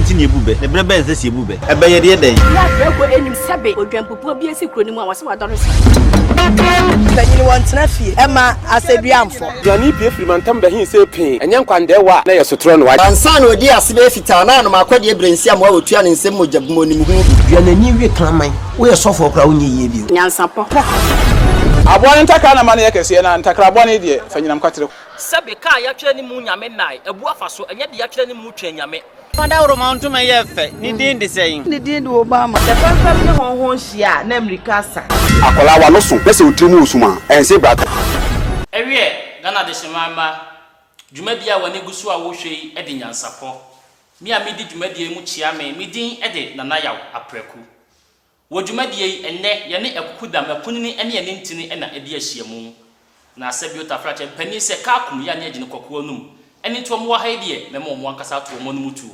nti na yɛbu bɛ, na berɛ bɛn na ɛsɛ sɛ yɛbu bɛ? Ɛbɛ yɛde yɛ dɛn? Bere a prako anim sɛbe odwampupuo bi asi kuro no mu a wɔse wadɔre sa. Panyin wɔntena fie ɛma asɛdua mfɔ. Aduane pue firi mantam bɛhe sɛ pee, ɛnyɛ nkwandɛɛwa a na ɛyɛ sotorɔ na wagye. Ansa na ɔdii ase bɛyɛ fitaa na anom akɔdeɛ berɛ nsi amoa wɔtua ne nsam mogya bum onim ho bi. Dua n'ani we kraman. Woyɛ sɔfoɔ koraa wonyɛ yie bio. Nyansapɔ. Aboa no ntakra na ma no yɛ kɛseɛ, na ntakra bɔne deɛ, fa nyinam kwatere. Sɛbe, kaa a yɛatwerɛ ne mu Nyame nnae, abu afa so, ɛnyɛ deɛ yɛatwerɛ ne mu Twɛn Nyame. Ɔdawuroma ntoma yɛ fɛ, ne din de sɛn? Ne din de Obama. Sɛ fɛmfɛm ne hɔnhɔn hyia a, na mmirika asa. Akwadaa w'ano so na sɛ wo tiri mu wɔ sum a, ɛnse bra. Ɛwiɛ, Ghana Adehyeman mma, dwumadie a w'ani gu so a worehwɛ yi de nyansapɔ. Me a medi dwumadie yi mu kyea me, me din de Nana Yaw Apraku. Wɔ dwumadie yi, ɛnnɛ, yɛne Akukudam, Akunini ne Anintini na adi ahyiamu. Na sɛ bio Tafrakyɛ mpanin sɛ Kaakum yɛ ne Agyene Kɔkɔɔ anum, ɛno nti wɔn wɔ ha yi deɛ, mɛma wɔn ankasa ato wɔn anom tuo.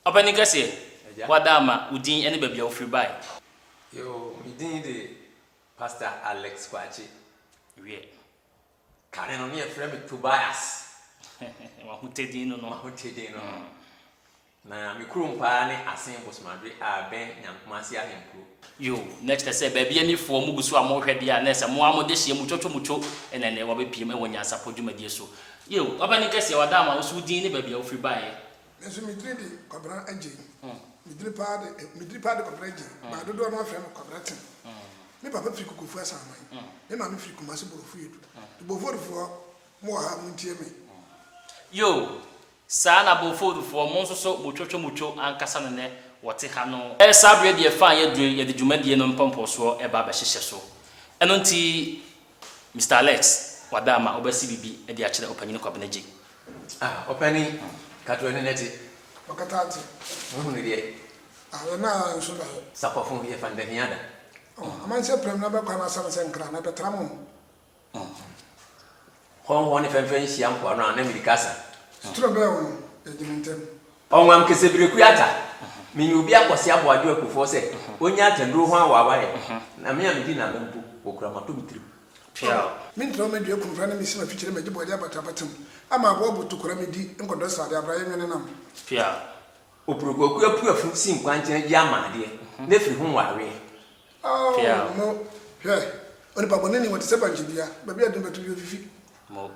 Ɔpanin kɛseɛ, Agya. woada ama, wo din ne baabi a wofiri baeɛ. Yoo, me din de Pastor Alex Kwakye. Wiɛ. Kane no, ne yɛfrɛ me Tobias. W'ahotɛ din no no. M'ahotɛ din no no. Na me kurom paa ne Asen Bosomadwe a ɛbɛn Nyankomase Ahenkuro. Yoo, na kyerɛ sɛ baabi anifoɔ mo gu so a mohwɛ deɛ a, na ɛsɛ mo ara mo dehyeɛ mutwotwo mutwo na ɛnɛ wabɛpiem wɔ nyansapɔ dwumadie so. Yoo, Ɔpanin kɛseɛ, wada ama wo so wo din ne baabi a wofiri baeɛ. Me nso me dini de Kwabena Agyei. Me dini paa de me dini paa de Kwabena Agyei. But dodoɔ no ara frɛ me Kwabena Tem. Me papa firi Kokofu Asaman. Me maame firi Kumasi Borɔfo Edu. Nti Bofodufoɔ mo wɔ ha a montie me. Yoo, Saa na Bofodufoɔ, mo nso so motwotwo motwo ankasa no nɛ wɔte ha no. Saa berɛ deɛ faa yɛdure yi, yɛde dwumadie no mpɔmpɔsoɔ reba abɛhyehyɛ so. Ɛno nti Mister Alex, wada ama wobɛse biribi de akyerɛ Ɔpanyini Kwabena Gyei. Ah, ɔpanin, katoa ni nɛte. Ɔkata ate. Wohunu deɛ. Ah, yɛn a nso da yɛ. Sapɔfo yɛ fa ndahia da. Oh, amanseɛ prɛm na bɛkɔ anasɛm sɛ nkra na bɛtra mo. Hɔnhɔ ne fɛmfɛm nhyia mpoano a na mirika sa. Suturo bɛɛ wo no, yɛgye no ntɛm. Ɔnwam kesebereku ata. Menye obi akɔse aboadwo akufoɔ sɛ ɔnnya ataduro ho awaawaeɛ, na me a medi n'aba mpo, wɔkura m'atɔ me tirim. Piaw. Me ntrɛw m'adua kumfra ne mesi m'afikyire magye bɔɔdeɛ abatabatam ama aboa bu tokora medi nkɔdɔ srade abra yɛ nwene nam. Piaw. Opurokuaku apuafu si nkwankyɛn gye ama adeɛ, na firi ho nwareɛ. Oh, Piaw. mo, hwɛ, onipa bɔneni, wɔte sɛ bankye dua, baabi a ɛde no bɛto bi ofifi. Mo.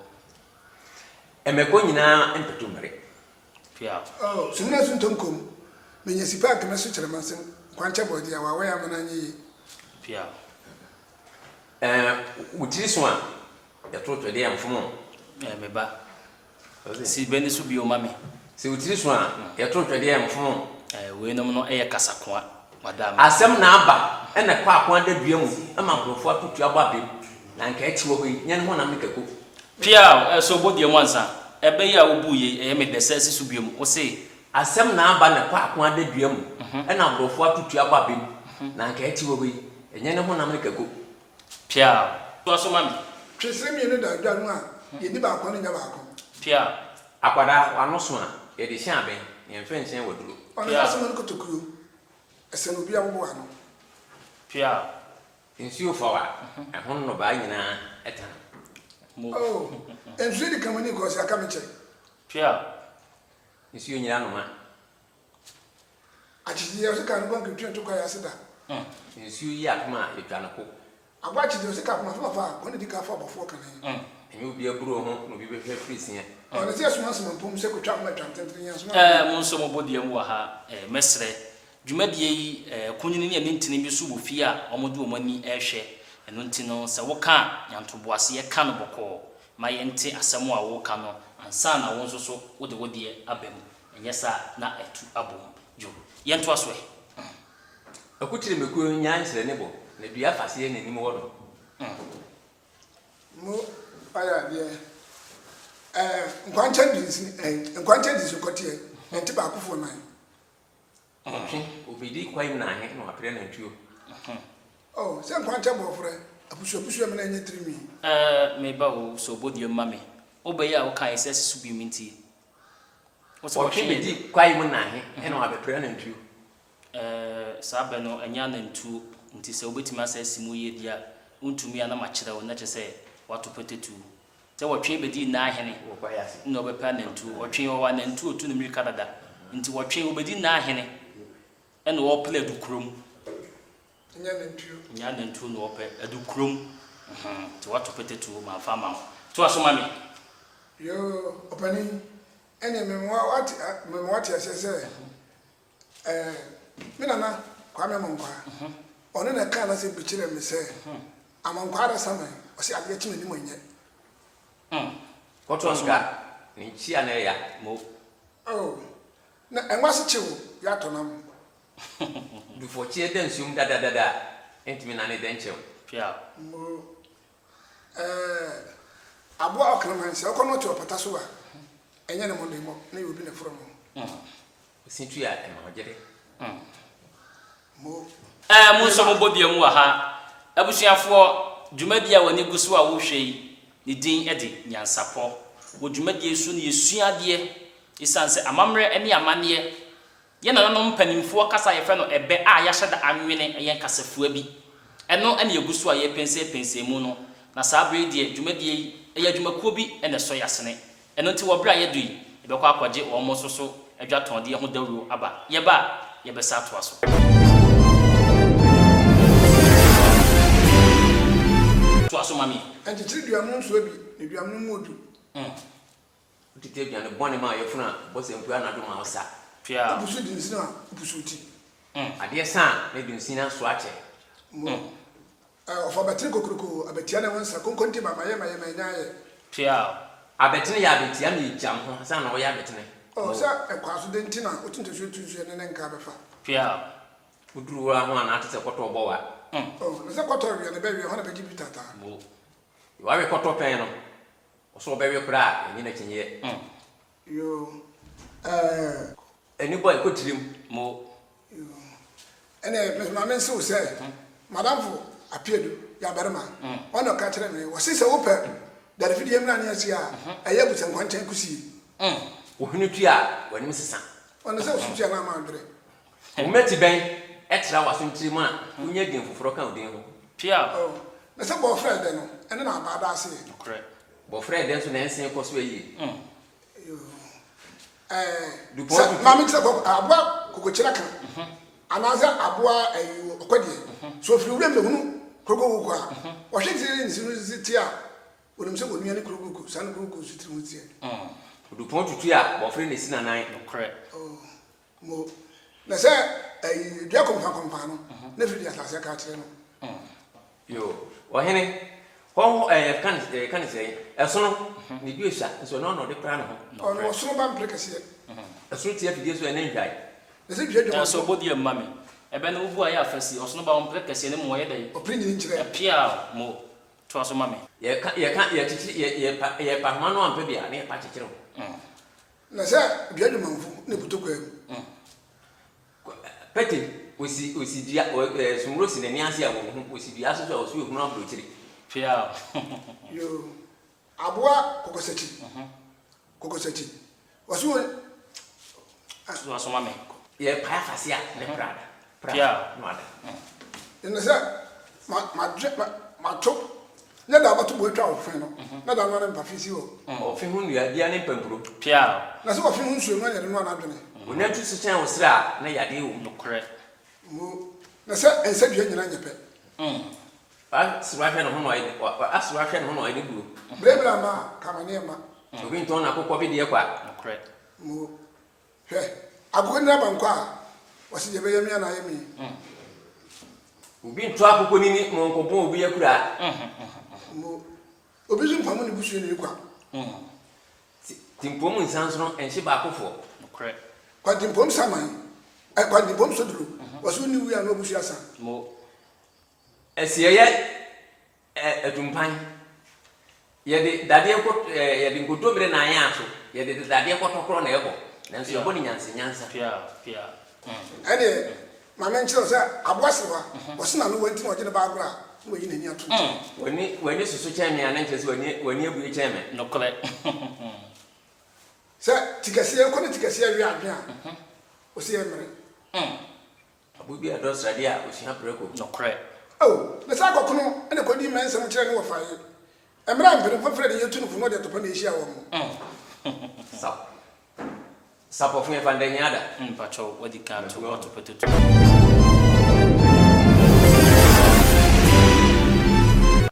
Mmɛkɔ nyinaa mpɛto mmere. Piaw. Oh, sumina so ntɔ nkom, menya sipa anka mɛso kyerɛ m'ase, nkwankyɛ bɔɔdeɛ a, wɔawɛn amena anyɛ yie. Piaw. Ɛɛ, wo tiri so a, yɛto twɛdeɛ mfom o. Ɛɛ, me ba. Si bɛ no so bio ma me. Sɛ wo tiri so a, yɛto twɛdeɛ mfom o. Ɛɛ, weinom no yɛ kasakoa, wada ama. Asɛm na aba na ɛkɔ ako ada dua mu ma nkurɔfoɔ ato tuo abɔ abam, na anka ɛte wɔ hɔ yi, nyɛ ne honam ne kako. Piaw, ɛɛ, so wobɔ dua mu ansa? Ɛbɛ yi a wobuu yei, ɛyɛ me dɛ sɛ si so biom, wo se. Asɛm na aba na ɛkɔ ako ada dua mu na nkurɔfoɔ ato tuo abɔ abam, na anka ɛte wɔ hɔ yi, ɛnyɛ ne honam ne kako. Piaw. Toa so ma me. Twesere mmienu da dwa no a, yɛdi baako no nya baako. Piaw. Akwadaa, w'ano so a, yɛde hyɛn abɛn, yɛmfa nhyɛn w'aduro. Ɔno n'asɛm ne kotokuo, ɛsɛn obi abobo ano. Piaw. Nsuo fa wo a, ɛho nnɔbaeɛ nyinaa tane. Mo. Oh, nsuo di kamani kɔ ɔse aka me kyɛ. Piaw. Nsuo nyira noma. Akyekyedeɛ ɔse ka no kɔ nketwa nto kwaeɛ ase da. Nsuo yi atom a, yɛtwa no ko. Aboa akyekyedeɛ ɔse ka akoma fam afa a, kɔ na di ka fa ɔbɔfoɔ kane. Ɛnyɛ obi aburoo ho na obi bɛhwɛ afiri seɛ. Ɔne sɛ yɛsoma soma mpom sɛ kɔtwa ahoma twa ntentene yɛn soma. Ɛɛ mo nso mobɔ dua mu wɔ ha ɛɛ mɛsrɛ dwumadie yi ɛɛ kunini ne anintini bi nso wɔ fie a wɔde wɔn ani rehwɛ ɛno nti no sɛ woka a nya ntoboaseɛ ka no bɔkɔɔ ma yɛnte asɛm a woreka no ansa na wo nso so wode wo deɛ aba mu ɛnyɛ saa a na atu abom Yo yɛntoa so ɛ. Akukyire mekuo nyaa nhyerɛne bɔ, na dua faseɛ n'anim wɔ no. Mo ayɛ adeɛ ɛɛ nkwankyɛn di nsi ɛɛ nkwankyɛn di nsukɔteɛ ɛnte baakofoɔ nan. Ɔtwe obedi kwae mu naahe na wapere anantwio. Oh sɛ nkwankyɛn bɔɔforɛ apusuapusu ɛmena ɛnyɛ tiri nwi. Ɛɛ me ba o sɛ ɔbɔ dua mu ma me. Wo bɛ yi a wo kaeɛ sɛ asi so bio nti. Wo sɛ Ɔtwe ɔtwe yɛ bedi dɛ. kwae mu naahe na wabɛpere anantwio. Ɛɛ saa bɛ no ɛnyɛ anantuo nti sɛ wobɛtumi asɛ asi mu yie deɛ a wontumi a na makyerɛ wo na kyerɛ sɛ woato pɛtɛtuo. Sɛ wɔtwe bɛdi nna ahene Wɔ kwae ase. na ɔbɛpɛ anantuo. Ɔtwe ɔwɔ anantuo ɔtu no mmirika dada. Nti wɔtwe wɔbɛdi nna ahene ɛna wɔpele Adukurom. Nyɛ anantuo. Nyɛ anantuo na wɔpɛ Adukurom. Nti woato pete tuo mamfa amma wo. Toa so ma me. Yoo, ɔpanin, ɛneɛ mema woate, mema woate aseɛ sɛ, ɛɛ, me nana Kwame Amankwaa, ɔno na ɛkaa n'asɛm bi kyerɛɛ me sɛ, Amankwaa Adasaman, ɔse adeɛ kye m'anim ɛnyɛ. Kɔtɔ nka ne nkyia na ɛya mo. Oh, na ɛnwa se kye wo yɛ atɔ nam. Dufɔkyeɛ da nsuom dadadada a, ɛntumi nane dɛnkyɛm. Pia. Mo, eh, aboa ɔkraman sɛ ɔkɔ na ɔte ɔpata so a, ɛnyɛ ne mmɔdemmɔ na ɛyɛ obi na ɛforɔ no. Ɔsi tu a, ɛma ɔgyere. Mo. Ɛɛ, mo nso mobɔ dua mu wɔ ha. Abusuafoɔ, dwumadie a w'ani gu so a worehwɛ yi, ne din de Nyansapɔ. Wɔ dwumadie yi so no yɛsua adeɛ. Esiane sɛ amammerɛ ne amanneɛ, yɛn nananom mpanimfoɔ kasa a yɛfrɛ no ɛbɛ a yɛahyɛ da anwene yɛn kasafua bi. Ɛno na yɛgu so a yɛrepɛnsɛnpɛnsɛn mu no. Na saa berɛ yi deɛ dwumadie yi, ɛyɛ adwumakuo bi na ɛsɔ yɛn asene. Ɛno nti wɔ berɛ a yɛadu yi, yɛbɛkɔ akɔgye wɔn nso so adwatɔndeɛ ho dawuro aba. Yɛba a, yɛbɛsan atoa so. Toa so ma me. Nkyekyere dua mu nsoa bi, na dua no mu odu. Wotete aduane bɔne ma ɔyafunu a, bɔ sankuo anadwo ma ɔsa. Tua. Wopusu dunsini a, wopusu wo ti. Adeɛ sa a, na dunsini aso akyɛ. Mo. Ɔfa abɛtene kokuroko, abatia ne wo nsa, konkonte ma mayɛ mayɛ manya ayɛ. Tua. Abɛtene yɛ abatia na egyam ho ansa na ɔyɛ abɛtene. Oh, sɛ ɛkɔ so den nti na wotu ntasuo tu nsuo ne ne nka bɛfa. Tua. Woduru hɔ a ho anaa te sɛ kɔtɔ bɔ wa. Oh, na sɛ kɔtɔ wia na ɛbɛwia, hɔ na bɛgye bi taataa. Mo. Wawe kɔtɔ pɛn no, ɔsɛ ɔbɛwe koraa a, ɛnyɛ n'akyinnyeɛ. Yoo, ɛɛ. Ani bɔ a ɛkɔ tirim. Mo. Yoo, ɛnneɛ me ma mense wo sɛ, m'adamfo Apiadu yɛ abarima, ɔno na ɔka kyerɛɛ me, ɔse sɛ wopɛ dadefidie mmra ne asie a, ɛyɛ abusankwankyɛn kusie. Wo hwene tua a, w'anim sesa. Ɔno sɛ wo so tua no ama adwere. Wo mmati bɛn tra w'aso ntiri mu a, wonya din foforɔ ka wo din ho. Pia. Oh, na sɛ bɔɔfrɛ dɛ no, ɛne na abaa da aseɛ. Nokorɛ. Bɔfrɛ dɛ nso na ɛnsen kɔ so ayie. Yoo, ɛɛ, Dupɔn sɛ tutu. maame kyerɛ kɔ aboa kokokyerɛ ka, anaasɛ aboa ɛyi ɔkɔdeɛ, sɛ ofiri wuram bɛhunu kurokoko a, ɔhwɛ ne sɛ ne si no si te a, onim sɛ onua ne kurokoko, saa ne kurokoko nso tiri ho teɛ. Dupɔn tutu a, bɔfrɛ na esi n'anan. Nokorɛ. Oh, mo, na sɛ ɛyi dua kɔmfa kɔmfa no, na firi de asase aka akyerɛ no. Yoo, ɔhene, hɔho ɛɛ yɛka ne yɛka ne sɛn, ɛsono, ne dua sua, nso ɛno na ɔde pra ne ho. Ɔno ɔsono ba mpere kɛseɛ. Ɛsono tia afidie so ɛne nhwae. Na sɛ dua dwom Nanso ɔbɔ dua mma me. Ɛbɛ no wobu ayɛ afasi, ɔsono ba ɔmpere kɛseɛ ne mu ɔyɛ dɛn? Ɔpere nyini nkyerɛ. Ɛpeaw mo, toa so ma me. Yɛka yɛka yɛkyekye yɛ yɛpa yɛpa ahoma no ampɛ bi a, na yɛpa kyekyere ho. Na sɛ dua dwomamfo na ɛbutu kwaa mu. Pete, osi osi dua ɔ ɛɛ sumuro si n'ani ase a wɔnhu, osi dua ase nso a ɔso ehunu aburokyire. Peaw. Yoo, aboa kɔkɔsakyi, kɔkɔsakyi, ɔso wɔ. Toa so ma me. Yɛpae afase a ne pra da, pra Peaw. na wada. Ɛne sɛ ma madwe ma mato nyɛ da abɛto bo atwa ɔfe no na da no ara mpafe si hɔ. Ɔfe ho nnua biara ne mpampuro. Peaw. Na sɛ ɔfe ho nsuo no na yɛde noa n'adwene. Onantu so kyɛn wo serɛ a na yadeɛ wɔ mu. Nokorɛ. Mo, na sɛ nsa dua nyina nyɛ pɛ. Wasere ahwɛ ne ho na ɔyɛ wasere ahwɛ ne ho na ɔyɛ ne buo. Berɛ berɛ ama a, ka amaneɛ mma. Obi ntɔn n'akokɔ bedeɛ kwa. Nokorɛ. Mo, hwɛ, akokɔ nini aba nkɔ a, wɔse deɛ ɛbɛyɛ me a na ayɛ me. Obi ntɔ akokɔ nini ma ɔnkɔbɔn obi akuraa. Mo, obi nso mpamo ne busuani kwa. Timpom nsansono nhye baakofoɔ. Nokorɛ. Kwantimpom saman, ɛ, kwantimpom soduro, wɔse wonni wui a na wabusua sa. Mo. Asieeɛ ɛ, atumpan. Yɛde dadeɛ nko, ɛ, yɛde nkontommire na ayɛ aso. Yɛde dadeɛ kɔtɔkorɔ na ɛbɔ. Nanso yɛbɔ no nyansanyansa. Pia, pia. Ɛnneɛ, ma menkyerɛ wo sɛ aboa serewa, ɔse n'ano wa nti na ɔgye ne ba agorɔ a, na wayi n'ani ato nkyɛn. W'ani, w'ani soso kyɛn me a, na nkyerɛ sɛ w'ani, w'ani abue kyɛn me. Nokorɛ. Sɛ tikɛseɛ kɔ ne tikɛseɛ we adwene a, ɔse yɛ mmere. Aboa bi a ɛdɔ sradeɛ a, ɔsua prako. Nokorɛ. Ao, na saa akɔkono na ɛkɔdii mmɛnsɛm kyerɛɛ ne wɔfa yi. Mmerɛ a mpanimfoɔ frɛɛ no yɛtu no fo na ɔde atɔpa na ɛhyia wɔn. Saw. Sapɔfo yɛfa ndɛ nyɛ ada. Mpakyɛw wadi kan ato wato potato.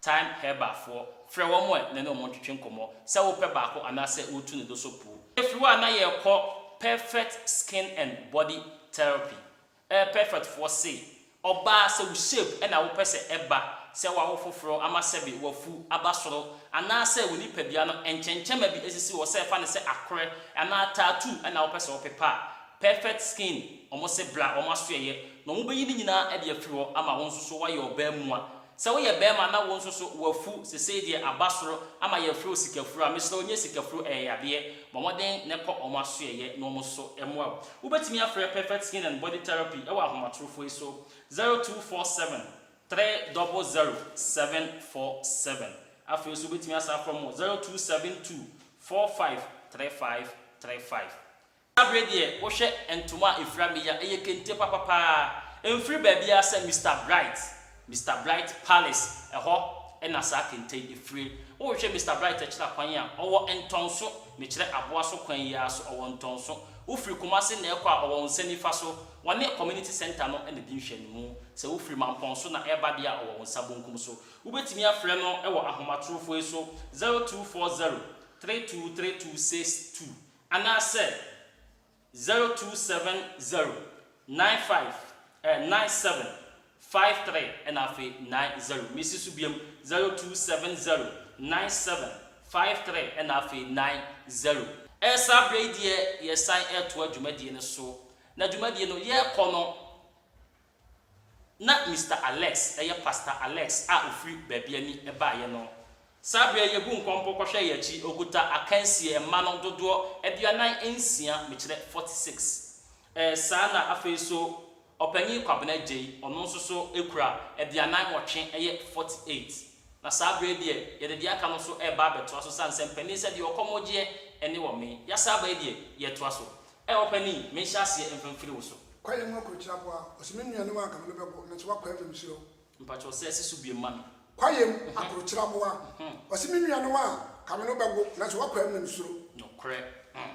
Thyme Herbal foɔ, frɛ wɔn ɛ na ne wɔn ntwetwe nkɔmmɔ sɛ wopɛ baako anaasɛ wotu ne do so puu. Ɛfiri hɔ a na yɛrekɔ Perfect Skin and Body Therapy Ɛɛ perfect foɔ se ɔbaa sɛ wo shape na wopɛ sɛ ɛba sɛ wawo foforɔ ama sɛbe wafu aba soro anaa sɛ wo nipadua no nkyɛnkyɛma bi asisi hɔ sɛ fa no sɛ akorɛ anaa tattoo na wopɛ sɛ wopepa a perfect skin wɔn se bra wɔn asoɛeɛ na wɔn bɛyi ne nyinaa de afiri hɔ ama wo nso so woayɛ ɔbaa mua Sɛ woyɛ bɛɛma na wo nso so wafu sesei deɛ aba soro ama yɛfrɛ wo sikafuro a, mesrɛ wo nyɛ sikafuro ɛyɛ yadeɛ. Bɔ mmɔden na kɔ wɔn asoɛeɛ na wɔn nso mmoa wo. Wobɛtumi afrɛ Perfect Skin and Body Therapy wɔ ahomatorofoɔ yi so, 0247 300 747. Afei nso wobɛtumi asan afrɛ wɔn wɔ 0272 45 35 35. Saa bere deɛ wohwɛ ntoma a ɛfira me yi a, ɛyɛ kente papa paa. Ɛmfiri baabiara sɛ Mister Bright, Mister Bright Palace, ɛhɔ na saa kente yi fire. Wohwehwɛ Mister Bright akyiri akwan a, ɔwɔ Ntɔnso, mekyerɛ Aboa so kwan yi ara so, ɔwɔ Ntɔnso. Wofiri Kumasi na ɛrekɔ a, ɔwɔ wo nsa nifa so. Wɔne Community Centre no na ɛdi nhwɛanimu. Sɛ wofiri Mampɔnso na ɛreba deɛ a, ɔwɔ wo nsa bonkum so. Wobɛtumi afrɛ no wɔ ahomatorofoɔ yi so, 0240 323262. Anaasɛ 0270 95 eh, 97 53 ɛna afei 90. Mesi so biom, 0270 97 53 ɛna afei 90. Eh, saa berɛ yi deɛ yɛsan retoa dwumadie no so. Na dwumadie no yɛrekɔ no, Na Mister Alex yɛ Pastor Alex a ɔfiri Baabiani baeɛ no. Saa berɛ yi yɛgu nkɔmpɔ kɔhwɛ yɛn akyi, ɔkuta akansie mma no dodoɔ 46, mekyerɛ 46. Ɛɛ, saa na afei nso Ɔpanyin Kwabena Adjei, ɔno nso so kura 48, ɛyɛ 48. Na saa berɛ yi deɛ yɛde deɛ aka no nso reba abɛtoa so sane sɛ mpanin sɛ deɛ ɔkɔm gyeɛ ne ɔmee. Yɛasa aba yi deɛ, yɛretoa so. Ɛ, ɔpanin, menhyɛ aseɛ mfa mfiri wo so. Kwaeɛ mu akurukyire aboa, ɔse me nua ne wo anka me no bɛgo nanso woakɔ ama mesuro wo. Mpakyɛw sɛ si so biom ma me. Kwaeɛ mu akurukyire aboa, ɔse me nua ne wo anka me no bɛgo nanso woakɔ ama mesuro. Nokorɛ mm.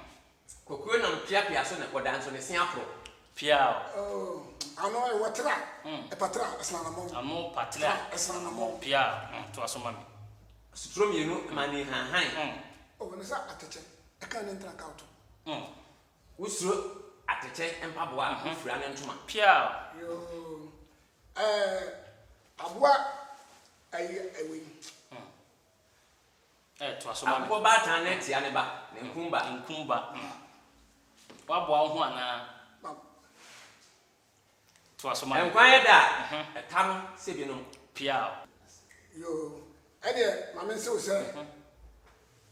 Kwakuo nam piapia so na ɛkɔda nso ne se aporo. Piaw. Oh, ano ɛwɔ tra, ɛpatra, ɛsena anamɔn. Ano patra, ɛsena anamɔn. Piaw, mm, toa so ma me. Suturo mmienu ma ne nhanhan. Oh, ne sɛ atɛkyɛ, ɛka ne ntra ka woto. Wosuro atɛkyɛ mpaboa a, wofira ne ntoma. Piaw. Yoo, ɛɛ, aboa ɛyi ɛwei. Ɛ, toa so ma me. Akokɔ baatan no tia ne ba, ne nkum ba. Nkum ba. Woaboa wo ho anaa? Toa so ma me. Nkwa yɛ dɛ a, ɛta no sɛ binom. Piaw. Yoo, ɛneɛ ma mense wo sɛ,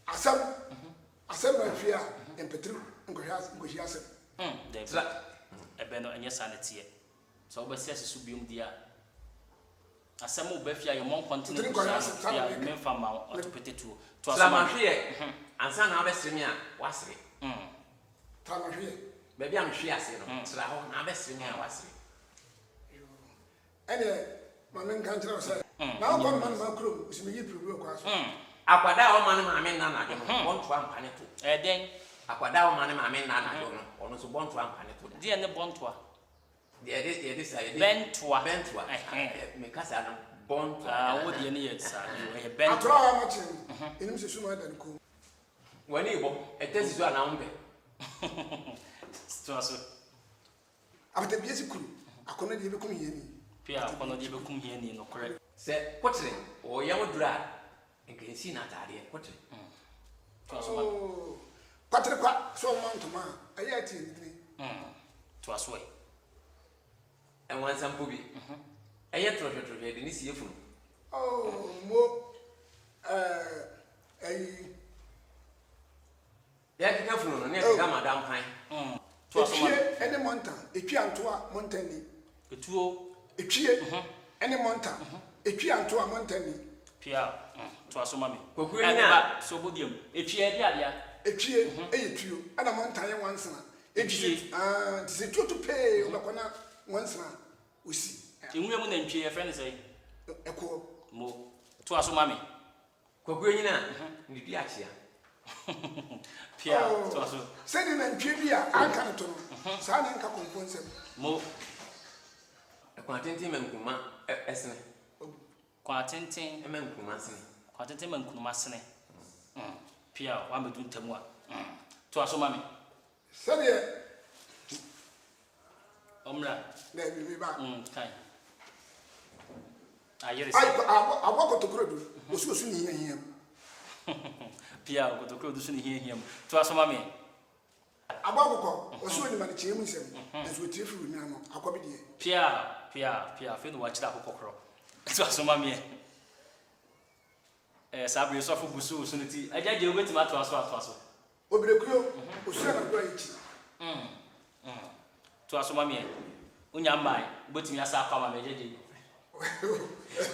asɛm, asɛm ba fie a, mpetiri nkɔhwɛ, nkɔhyia asɛm. Dabi, ɛbɛ no, ɛnyɛ saa na ɛteɛ. Sɛ wobɛsi ase so biom deɛ a, asɛm reba fie a, yɛmmɔ nkɔntene nkɔhyia no fie a, memfa mma wo, ɔto pete tuo. Toa so ma me. Tra mahweɛ ansa na wabɛsere me a, woasere. Tra mahweɛ. Baabi a mehwe ase no, tra hɔ na wabɛsere me a, woasere. Yoo, ɛneɛ ma menka nkyerɛ wo sɛ, na wokɔ noma noma kurom, wosi meyi piribi wɔ kwan so. Akwadaa a ɔmma ne maame nna anadwo no, bɔntoa mpa ne to. Ɛyɛ dɛn? Akwadaa a ɔmma ne maame nna anadwo no, ɔno nso bɔntoa mpa ne to da. Deɛn ne bɔntoa? Deɛ yɛde yɛde sa yɛde. Bɛntoa. Bɛntoa. Ɛhɛn. Me kasa no bɔntoa. Ah, wo deɛ no yɛ saa. Yo, ɛyɛ bɛntoa. Atorɔ a wama kyerɛ no, ɛnim sɛ sum ada ne kɔn mu. W'ani rebɔ, ɛtɛ si so anaa wompɛ? Toa so. Apatabie si kuru, akɔnnɔ deɛ ɛbɛkum hiani. Pia, akɔnnɔ deɛ ɛbɛkum hiani, nokorɛ. Sɛ kotere wɔ yam duru a, nka nsi n'ataadeɛ, kotere. Toa so ma me. Oh, kwatere kwa, sɛ ɔma ntoma a, ɛyɛ a tie ne dini. Toa so ɛ. Nwansa mpo bi, ɛyɛ torɔhwɛtorɔhwɛ de ne sie funu. Oh, mo, eh, ɛyi. Yɛkeka funu no, ne yɛkeka madampan. Toa so ma me. Etwie ne mɔnta, etwie antoa mɔnta ni. Etuo. Etwie ne mɔnta, etwie antoa mɔnta ni. Pia, toa so ma me. Kwaku ani Ɛ, a. ba, so bo deɛ mu. Etwie ɛde adeɛ. Etwie yɛ tuo, ɛna mɔnta yɛ nwansena. Eti sɛ, aa, nti sɛ tuo to pee, wobɛkɔ na nwansena osi. Nwura mu nantwie yɛfrɛ no sɛn? Ɛkoɔ. Mo, toa so ma me. Kwaku anyini a, ne dua akyea. Pia, toa so. Sɛdeɛ nantwie bi a anka ne to no, saa na ɛnka kɔmfoɔ nsam. Mo. Kwan tenten ma nkuruma sene. Kwan tenten. Ma nkuruma sene. Kwan tenten ma nkuruma sene. Pia, woammɛdu ntam a. Toa so ma me. Sɛdeɛ. Ɔmmra. Daabi, me ba. Kan. Ayere sɛ. Aboa kotokuro du, osu osu ne hiahia mu. Pia, kotokuro du so ne hiahia mu. Toa so ma me. Aboa akokɔ, osu onim adekyeeɛ mu nsɛm, nanso otie firi onwini ano, akɔ bi deɛ. Pia, pia, pia, afei na wakyerɛ akokɔ korɔ. Toa so ma me. Ɛɛ, saa bere sɔfo gu so resu ne ti. Agya gye, wobɛtumi atoa so atoa so. Obirekuo, osu anadwo a ekyi. Toa so ma me ɛ. Wonya mmae, wobɛtumi asa akɔ ama me, agya gye.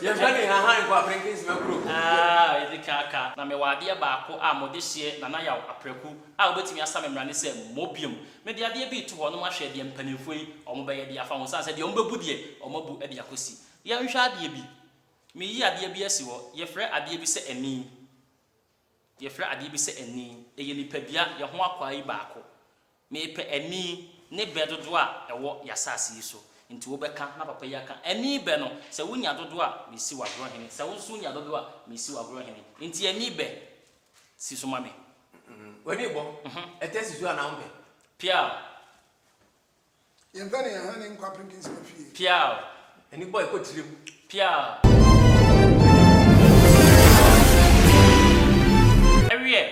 Yɛmfa ne nhahan nkɔ Aprenkensima kuro. Ah, yɛdi kan aka. Na mewɔ adeɛ baako a mode hyeɛ Nana Yaw Apreku a wobɛtumi asa me mmara ne sɛ mmɔ biom. Mede adeɛ bi reto hɔ na moahwɛ deɛ mpanimfoɔ yi wɔbɛyɛ de afa ho sane sɛ deɛ wɔbɛbu deɛ wɔabu de akɔsi. Yɛnhwɛ adeɛ bi. Meyi adeɛ bi asi hɔ. Yɛfrɛ adeɛ bi sɛ ani. Yɛfrɛ adeɛ bi sɛ ani. Ɛyɛ nipadua, yɛn ho akwaa yi baako. Mepɛ ani ne bɛ dodoɔ a ɛwɔ y'asase yi so. Nti wobɛka na papa yi aka. Ani bɛ no, sɛ wonya dodoɔ a, mesi wo agorɔ hene. Sɛ wo nso wonya dodoɔ a, mesi wo agorɔ hene. Nti ani bɛ, si so ma me. W'ani bɔ, ɛtɛ si so anaa wompɛ? Piaw! Yɛmfa ne yɛn hane nkɔ aperenkensema fie. Piaw! Ani bɔ ɛkɔ tirim. Piaw! Ɛweɛ,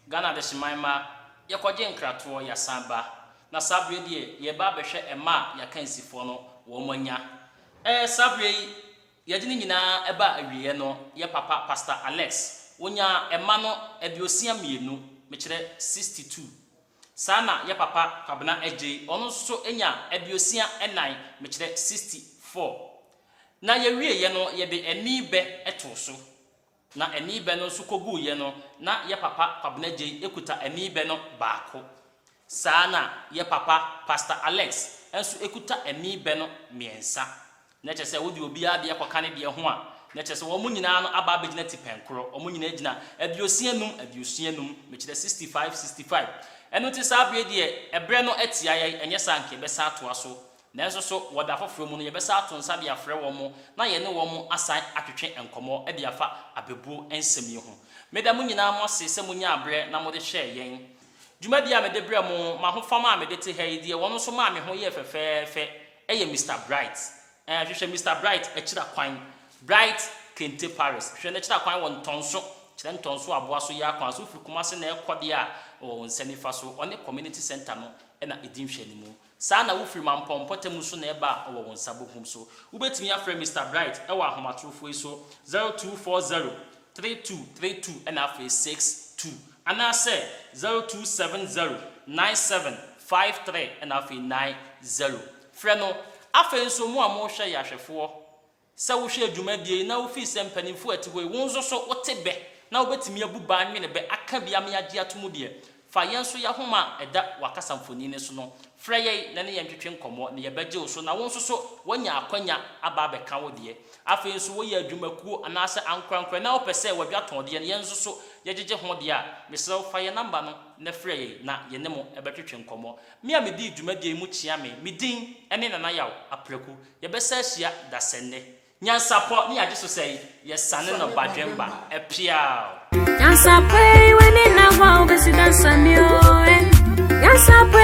Ghana adehyeman mma, yɛkɔgye nkratoɔ, yɛasan ba. Na saa berɛ deɛ, yɛreba abɛhwɛ ɛma a yɛakansifoɔ no wɔn anya. Ɛɛ, saa berɛ yi, yɛde ne nyinaa ɛbaa awieɛ no, yɛ papa Pastor Alex, ɔnyaa ɛma no 62, mekyerɛ 62. Saa na yɛ papa Kwabena Adjei, ɔno nso so nya 64, mekyerɛ 64. Na yɛwieeɛ no, yɛde ani bɛ too so. Na ani bɛ no nso kɔguiɛ no, na yɛ papa Kwabena Adjei kuta ani bɛ no baako. Saa na yɛ papa Pastor Alex nso kuta ani bɛ no mmiɛnsa. Na kyerɛ sɛ wode obiara deɛ kɔka ne deɛ ho a, na kyerɛ sɛ wɔn nyinaa no aba abɛgyina tipɛn korɔ. Wɔn nyinaa gyina 65, 65, mekyerɛ 65, 65. Ɛno nti saa berɛ yi deɛ, ɛberɛ no atia yɛn, ɛnyɛ saa a anka yɛbɛsan atoa so. Nanso so wɔ da foforɔ mu no, yɛbɛsan ato nsa de afrɛ wɔn na yɛne wɔn asan atwetwe nkɔmmɔ de afa abɛbuo nsɛm yi ho. Meda mo nyinaa mo ase sɛ monyaa berɛ na mode hwɛɛ yɛn. Dwumadie a mede brɛ mo, m'ahofama a mede te ha yi deɛ wɔn nso maa me ho yɛɛ fɛfɛɛfɛ yɛ Mister Bright. Ɛɛ, hwehwɛ Mister Bright akyira kwan. Bright Kente Paris. Hwehwɛ no akyira kwan wɔ Ntɔnso, kyerɛ Ntɔnso aboa so yi ara kwan so. Wofiri Kumasi na ɛrekɔ deɛ a, ɔwɔ wo nsa nifa so. Ɔne Community Centre no na ɛdi nhwɛanimu. Saa na wofiri Mampɔn mpɔtam nso na ɛreba a, ɔwɔ wo nsa bonkum so. Wobɛtumi afrɛ Mister Bright wɔ ahomatorofoɔ yi so, 0240 3232 ɛna afei 62 anaasɛ 0270 97 53 ɛna afei 90. Frɛ no. Afei nso mo a mohwɛ yɛ ahwɛfoɔ, sɛ wohwɛɛ dwumadie yi na wofii sɛ mpanimfoɔ a ɛte hɔ yi wo nso so wote bɛ na wobɛtumi abu bɛ anwene bɛ aka bi ama yɛagye ato mu deɛ, fa yɛn nso yɛahoma a ɛda w'akasamfoni no so no frɛ yɛn na ne yɛn ntwetwe nkɔmmɔ na yɛbɛgye wo so na wo nso so woanya akwanya aba abɛka wo deɛ. Afei nso woyɛ adwumakuo anaasɛ ankorankorɛ na wopɛ sɛ w'adwatɔn deɛ no yɛn nso so yɛgyegye ho deɛ a, mesrɛ wo fa yɛn namba no na frɛ yɛn na yɛne mo bɛtwetwe nkɔmmɔ. Me a medii dwumadie yi mu kyea me, me din ne Nana Yaw Apraku. Yɛbɛsan ahyia dasɛnnɛ. Nyansapɔ ne yɛagye so sɛe, yɛsane no badwemba. Ɛpeaw! Nyansapɔ yi w'ani nna hɔ a wobɛsi dansa mi o eh. Nyansapɔ.